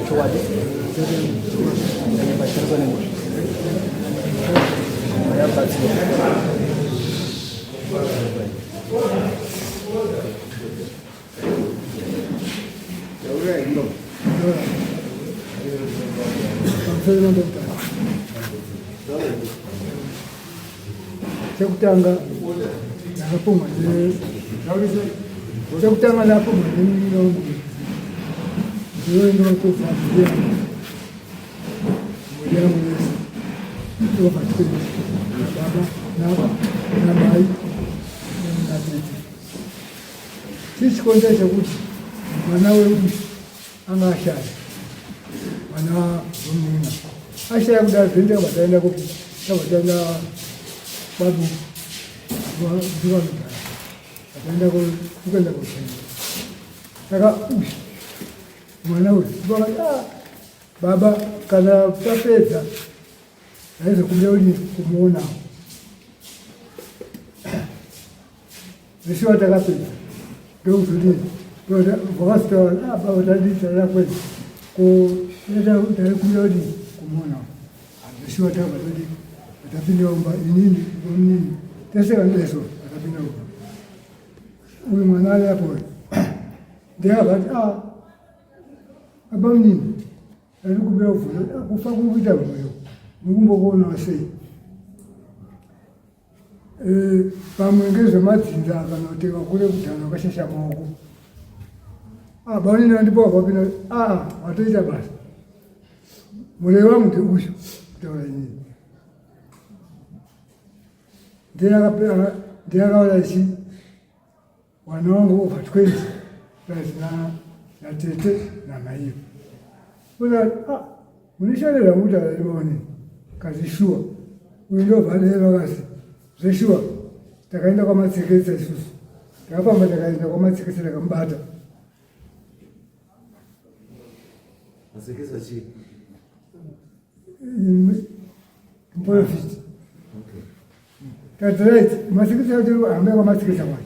Chokwadi pachishandiswa nemhosva yabatsirwa. Chekutanga ndakapumwa chekutanga ndakapumwa nemunin'ina wangu ndiwe ndowapedza mhuri yangu mhuri yangu yese over 20 nababa naba namai natete. Chii chikonzero chekuti mwana weuyu anga ashaya mwana wemunin'ina ashaya kudaro zvinoita kabva taenda kupi tabva taenda kwabu ndivanogara ataenda kuenda kuchena saka uyu mwana uyu vakati ah, baba kana tapedza ndaizokumbira kuti kumuonawo Zveshuwa takapedza ndokuzodii vakazotaura ah, baba tadii tarira kwedza ko taikumbira kudii kumuona zveshuwa takabva todii tapinda mumba inini inini tese vandeso takapinda mumba uyu mwana ari apo ndeyabva ati ah baba munini Arikumbira kubvunza kufa kuri kuita mwoyo mukumbokuonawo sei? Eh, pamwe ngezvemadzinza kana kuti vakure kudhara vakashasha maoko. Ah, baonini ndipo wapinda ah, watoita basa. Murevi wangu ndeuyu kutaura inini. Ndiye akaona ichi Wana wangu over 20 plus na natete namaiyo. Kuna ah munishanira muta rimoni kazi sure. Uyu ndo vale kazi zveshuwa takaenda kwamatseketsa isusu. Takafamba takaenda kwamatseketsa takamubata. Matseketsa chii? Muprofiti. Okay. That's right. Masekesa acho hambe kwamasekesa kwacho.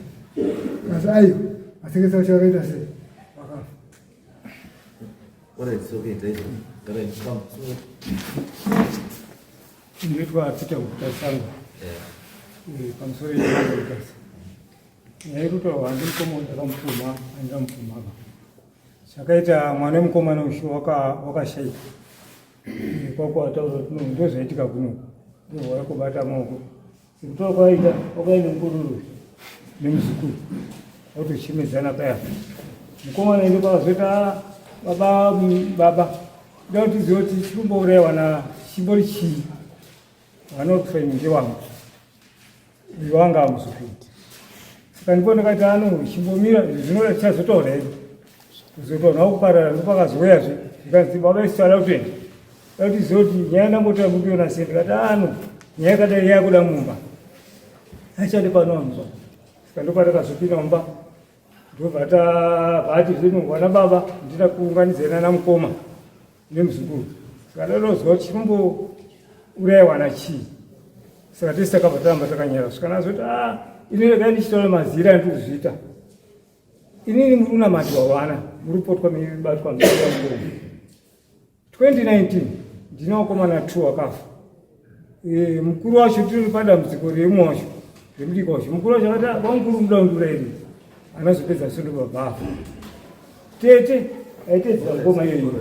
Kasi ayo masekesa acho akaita sei? Vakafa. All right, it's okay. Thank you. All right, come. Ndinoitwa Peter Mutasango. Yeah. Pamusoro yeMutasa. Nyaya yekutaurwa handi mukoma ndakamupumha, handinamupumha ba. Chakaita mwana wemukomana uyu wakashaika. Kwako ataura kuti no ndozvaitika kuno. Ndowaya kubata maoko. Sekutora kwaita wakaenda mukororo nemuzukuru. Watochemedzana paya. Mukomana ende kwakazoita ah, baba baba. Ndoda kuti tizive kuti chikumbouraiwa na chimbori chii. Vanokufa ngewangu. Uyu wanga amuzukuru. Saka ndipo ndakati ano chimbomira izvi zvinoda tichazotaura hedu. Kuzotaura kuparara ndopakazouyazve zvikanzi baba isu tada kutoenda. Dai tizive kuti nyaya ndambotaura mukuiona sei ndikati ano nyaya yakadai yakuda mumba. Achadi pano mumba. Saka ndopatakazopinda mumba ndobva tabva zvino vana baba ndida kuunganidzana namukoma nemuzukuru saka ndadozwa kuti chinombouraiwa nachii saka tese takabva taramba takanyara svika nazoti a ah, ini regai ndichitaura mazira andiri kuzviita inini muri kunamatiwa vana muri kupotwa mibatwa mukoma 2019 ndine wakomana two wakafa e, mukuru wacho tiri padambudziko reumwe wacho remudiki wacho mukuru wacho akati ah, bamukuru muda kundiurairei anozopedza sondo baba afa tete aitedzera ngoma iyoyo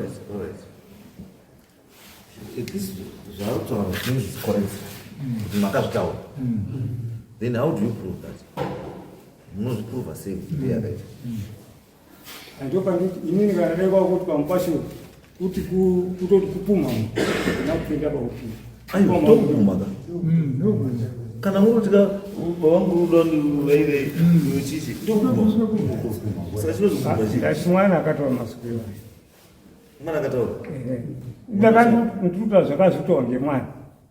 zvaarikutaura zvinenge is correct kuti makazvitaura then how do you prove that munozviprova sei kuti ndiye akaita Andopanditi inini kana dai kwakuti pamukwasho kuti kutoti kupumha na kupinda paupinda. Ayo tokupumha ka. Kana muri kuti ka baba vangu rudo vaivei chichi ndokupumha. Saka chinozopumha chii? Asi mwana akataura masiku iwayo. Mwana akataura. Ndakandikuta zvakazvitaura ngemwana.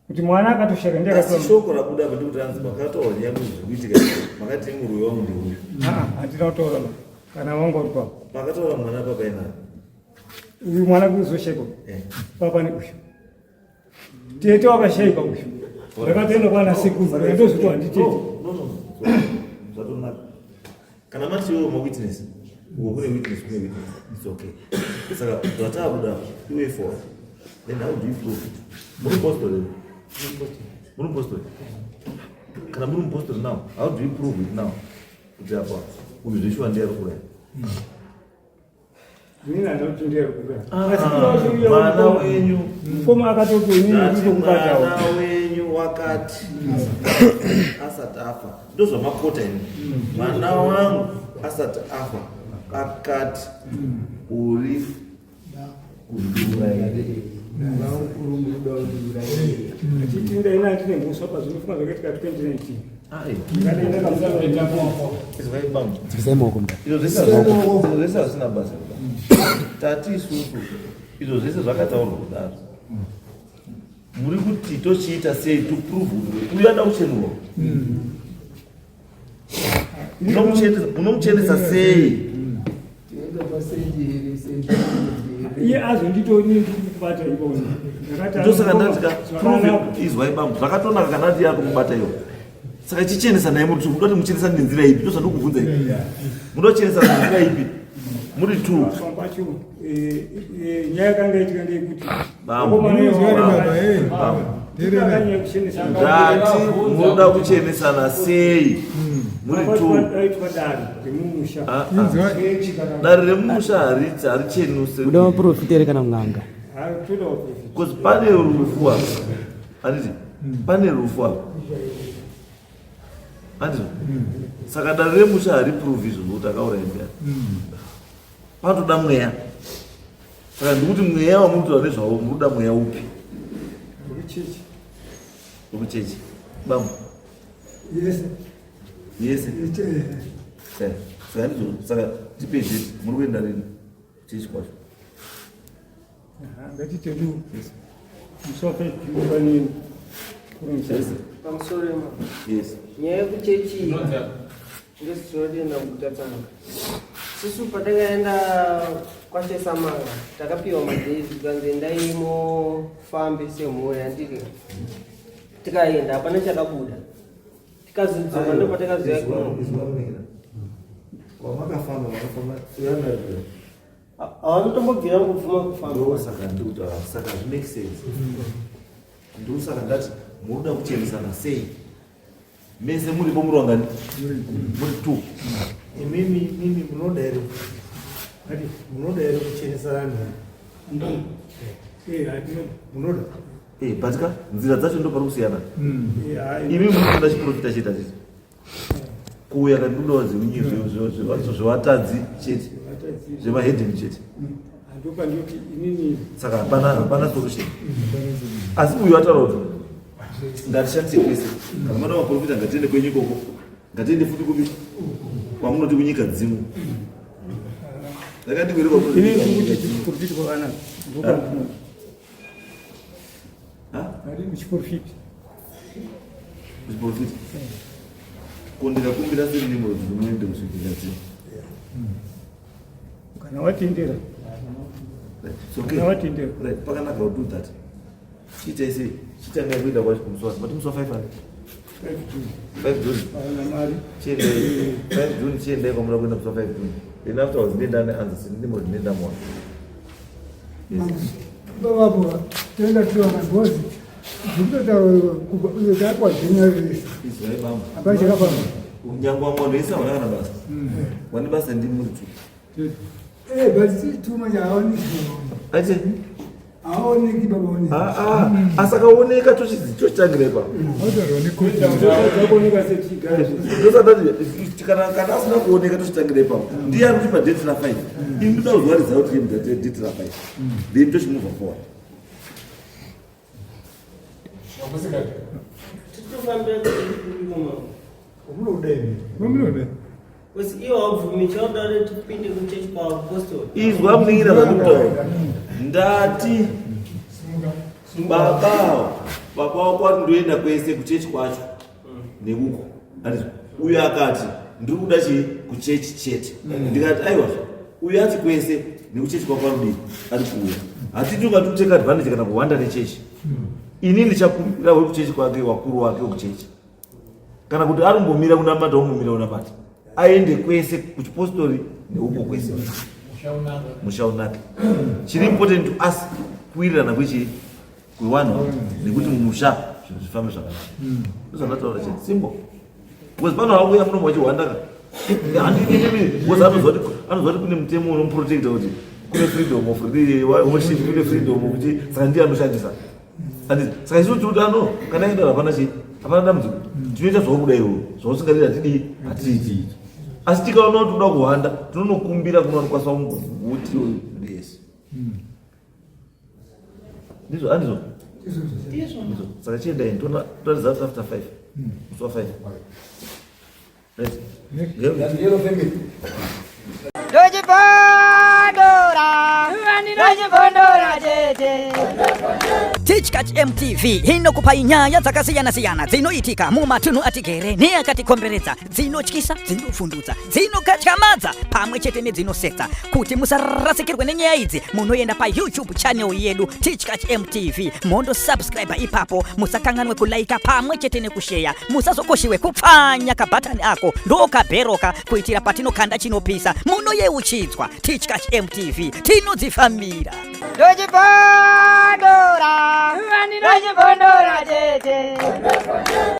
Kuti mwana akatoshaka ndiye akatoa. Shoko rabuda apa ndikuti hanzi makataura nyaya kuti zviri kuitika makati murume wangu ndeuyu. Ah, handina kutaura ba. Kana wangu uri papo. Makataura mwana papa ina. Uyu mwana kuzoshekwa. Eh. Papa ni uyu. Tete wakashaikwa uyu. Ndakatoenda kwana sekuru ndozvito handitete. No, no, no. Zvatonaka. Kana mati iwe ma witness. Uko kune witness, kune witness. It's okay. Saka zvataakuda iwe forward. Then how do you prove it? Muri mupostori here? Muri mupostori? Kana muri mupostori now, how do you prove it now? Kuti apa uyu zveshuwa ndiye ari kuuraya. Inini handina kuti ndiye ari kuuraya. Ah, Asi kuda kuti uye mwana mukoma- wenyu. Mukoma akatoti inini Ndati ndikubatawo. mwana wenyu wakati asati afa, ndozvamakota ini. Mwana wangu asati afa akati uri kundiuraya. Achiti ndaina ndine mhosva pazvinofunga zvakaitika 2019. Ai, Ndakatoenda kamusana izwai bambo. Dzikisai maoko mudare. Izvo zvese hazvina basa kudaro. Tati isusu izvo zvese zvakataurwa kudaro. Muri kuti tochiita sei to prove kuti uyu ada kuchenurwa? Unomuchenesa sei? Iye azonditoni ndikubata ivona. Ndakati Ndosaka ndati ka prove zvakanaka. it. Izwai bambo, zvakatonaka kana ati yakumubata iwo. Saka chichenesa naye muri two, munoda kuti muchenesa nenzira ipi? Ndozvandikubvunza ipi. Munoda kuchenesa nenzira ipi? Muri two. Pamwe pacho nyaya yakanga itika ndeyekuti Bambo. vakomana ivavo Bambo. vakati, Bambo. akanyanya kuchenesa Ndati munoda kuchenesana sei? Muri two. Aitwa dare remumusha. Ah, ah. Chechi kana Dare remumusha harichenuse. Muda maprofita here kana n'anga? toda waprofita. Because pane rufu apa. Handiti? Pane rufu apa. Handiti? Saka dare remusha hariprove izvozvo kuti akauraya ndiani. Panotoda mweya. Saka ndikuti mweya wamuri kutaura nezvawo muri kuda mweya upi? Wekuchechi. Wekuchechi. Bambo. Yese. Yese. Saka ndizvo saka tipe date muri kuenda rini kuchechi kwacho? Aha, Ngatite du. Musi wa 5 June pane kurongesa. Pamusoro ema. Yes. Nyaya yekuchechi ndozvinotenda kutatsanga. Sisu patakaenda kwaChesamanga takapiwa madhezi tikanzi endai mufambe semhuri handiti. Tikaenda hapana chakabuda. Tikazodzoka ndopatakazoya kuno. Izwa munera. Kwamakafamba makafamba uyandarira. Havanotombobvira kubvuma kufamba. Ndosaka ndikutaura saka zvimake sense. Ndosaka ndati munoda kuchenesana sei? Mese muripo muri wangani? Muri two. Imimi mimi munoda here munoda here kuchenesana nani? Eh, hatino. Munoda? Eh, but ka nzira dzacho ndo pari kusiyana. Eh, hai. Imi munoda chiprofita chete chete. Kuuya kana ndikudawo zvevatadzi chete. Vatadzi. Zvemahedheni chete. Handopa ndoti inini Saka hapana solution. Asi uyu ataura kuti ngatishandise kwese. Kana mada maprofita ngatiende kwenyu ikoko. Ngatiende futi kupi? Kwamunoti kunyika dzimu. Ndakati kweri inini kwamunoti ndikuti chiprofita kwakanaka. Ndopandinoda. Ha? Ari chiprofita. Chiprofita. Ko ndikakumbira sei Nimrod kuti muende kusvikira dzimu? Kana watendera. Right. It's okay. Kana watendera. Right. Pakanaka will do that. Chiitai sei? Chitangai kuenda kwacho kumusi wa mati musi wa 5 ani? 5 June. 5 June. Hauna mari. Chiendai 5 June chiendai kwamuda kuenda musi wa 5 June. Then afterwards ndenda neanswer Nimrod ndenda muona. Yes. Babapo toenda tiwa magozi. Zvikutotaura kubva uyo takwa generalist. Izwai bambo. Hapana chakafamba. Nyangwe vamwe vanhu vese havana kana basa. Vane basa ndimi muri two. Eh, but too much haoneki. Aite? Haoneki baba oneki. Ah ah. Asakaoneka tochitangira ipapo. Zvakaoneka sechigare zvese. Ndosati kana asina kuoneka tochitangira ipapo. Ndiye ari kutipa date ra 5. Ini ndoda kuziva result yemu date ra 5. Then tochimove forward. Titofambira kuchikuru. Munoda imi? Munoda. Because iwo wabvumi chauda kuti tipinde kuchechi kwaapostoli. Izwa muningira zvandikutaura. Ndati baba baba wako ati ndoenda kwese kuchechi kwacho nekuko. Andizvo. Uyo akati ndiri kuda chii kuchechi chete. Ndikati aiwa uyo ati kwese nekuchechi kwako arudii ari kuuya. Hatiti ungati kuteka advantage kana kuhwanda nechechi. Ini ndichakumbira wekuchechi kwake wakuru wake wekuchechi. Kana kuti arumbomira kunamata omumira kunamata. Aende kwese kuchipostori. Neuko kwese musha unake. Chiri important to us kuwirirana kwechi kwevanhu nekuti mumusha zvinhu zvifambe zvakanaka. Ndozvandataura chete, simple. Because pano hauya munomu wachihwanda ka. Handinenemi because anoziva kuti kune mutemo unomuprotecta kuti kune freedom of worship, kune freedom of kuti saka ndiye anoshandisa. Handiti saka isu tiri kuti ano kana enda hapana chii, hapana dambudziko. Tinoita zvauri kuda iwe, zvausingadi hatidii, hatiiti. Asi tikaona kuti toda kuhwanda, tinonokumbira kuno vanokwanisa kuti yes. Ndizvo handizvo? Ndizvo. Ndizvo. Saka chiendai toona toratidza kuti after 5. Musi wa 5. Right. Ndochibondora, ndochibondora chete. Tichkach MTV inokupai nyaya dzakasiyana-siyana dzinoitika mumatunhu atigere neakatikomberedza, dzinotyisa, dzinovhundutsa, dzinokatyamadza pamwe chete nedzinosetsa. Kuti musarasikirwe nenyaya idzi, munoenda paYouTube channel yedu Tichkach MTV, mondosubscribe ipapo. Musakanganwe kulaika pamwe chete nekusheya. Musazokoshiwe kupfanya kabhatani ako ndokabheroka kuitira patinokanda chinopisa munoyeuchidzwa. Tichkach MTV, tinodzifambira. Ndochibondora, ndochibondora chete.